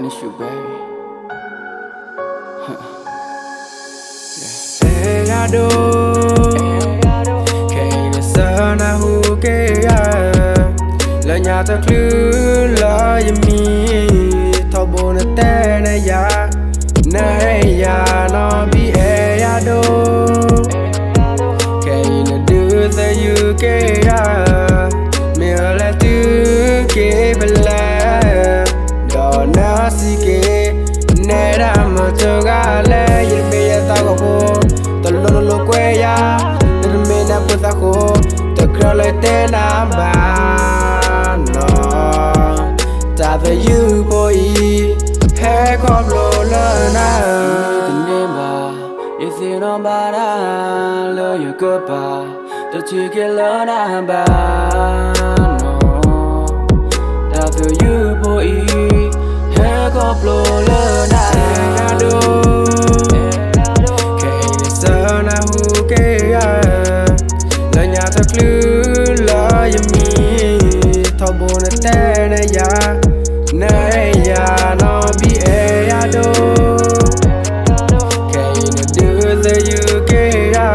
Miss you, baby. အဲၣ်ယၤဒိၣ်, ခဲအံၤနဆှၢနၢ်ဟူက့ၤယၤ, လၢညါတချုးလၢယမံ, ထီဘိနတဲနယၤ, နအဲၣ်ယၤနီၢ်ဘံအဲၣ်ယၤဒိၣ် ခဲအံၤနဒုးသယုၢ်က့ၤယၤ, မ့ၢ်အလဲၤတုၤက့ၤဖဲလဲၣ်, ဒီးနစံးက့ၤ, နဲဒၣ်မတၤတဂၤလဲၣ်, ယတမ့ၢ်ယသးဂီၤဖိ, တလိၣ်နလိာ်ကွဲယၤ, နတမ့ၢ်နဖိသၣ်ဃိ, တကြၢးလၢတဲနၤဘၣ်နီၤ, တၢ်သယုၢ်ဖိအံၤ, ဟဲခီဖျိလၢနၤ, ကန့ၢ်ဘၣ် ယသ့ၣ်နီၣ်ဘၣ်ဒၣ်လၢယကပၤ, တထံၣ်က့ၤလၢနၤဘၣ်နီၤ, တၢ်သယုၢ်ဖိအံၤ, ဟဲခီဖျိလၢနၤဒိၣ်, ခဲအံၤနဆှၢနၢ်ဟူက့ၤယၤ, လၢညါတချုးလၢယမံ, ထီဘိနတဲနယၤ, နအဲၣ်ယၤနီၢ်ဘံအဲၣ်ယၤဒိၣ် ခဲအံၤနဒုးသယုၢ်က့ၤယၤ,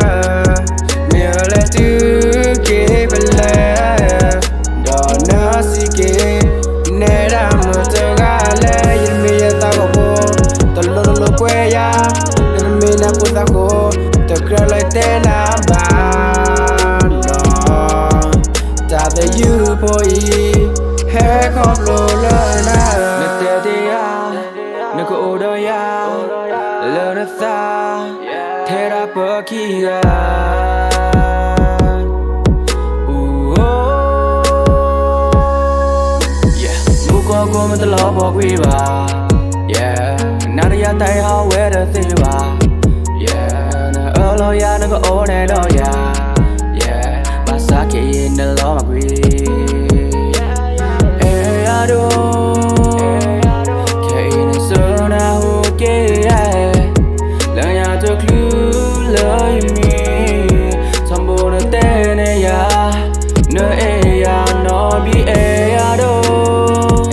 မ့ၢ်အလဲၤတုၤက့ၤဖဲလဲၣ်, ဒီးနစံးက့ၤ, နဲဒၣ်မတၤတဂၤလဲၣ်, ယတမ့ၢ်ယသးဂီၤဖိ, တလိၣ်နလိာ်ကွဲယၤ, နတမ့ၢ်နဖိသၣ်ဃိ, တကြၢးလၢတဲနၤဘၣ်နီၤ, တၢ်သယုၢ်ဖိအံၤ, ဟဲခီဖျိလၢနၤ, နတဲတ့ၢ်ယၤ, နကအိၣ်ဒီးယၤ, လၢနသး, ထဲဒၣ်ပခံဂၤ, အိ, မူကီၢ်ကိးမ့ၢ်တလီၤပှီၢ်ကွံာ်ဘၣ်, နၤဒီးယၤတၢ်အံၤဟးဝဲတသ့ဘၣ်, နအၢၣ်လီၤယၤ နကအိၣ်န့ၣ်ဒီးယၤ, ဘၣ်ဆၣ်ခဲအံၤနလီၤမၢ်ကွံာ် အဲၣ်ယၤဒိၣ်, ခဲအံၤနဆှၢနၢ်ဟူက့ၤယၤ, လၢညါတချုးလၢယမံ, ထီဘိနတဲနယၤ, နအဲၣ်ယၤနီၢ်ဘံအဲၣ်ယၤဒိၣ်,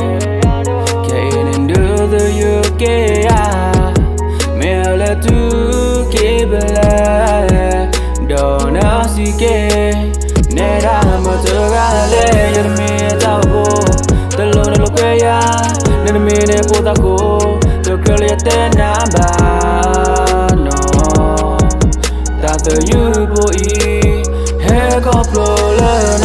ခဲအံၤနဒုးသယုၢ်က့ၤယၤ, မ့ၢ်အလဲၤတုၤက့ၤဖဲလဲၣ်, ဒီးနစံးက့ၤ, နဲဒၣ်မတၤတဂၤလဲၣ်, ယတမ့ၢ်ယသးဂီၤဖိ, တလိၣ်နလိာ်ကွဲယၤ, နတမ့ၢ်နဖိသၣ်ဃိ, တကြၢးလၢယတဲနၤဘၣ်နီၤ, တၢ်သယုၢ်ဖိအံၤ, ဟဲခီဖျိလၢနၤ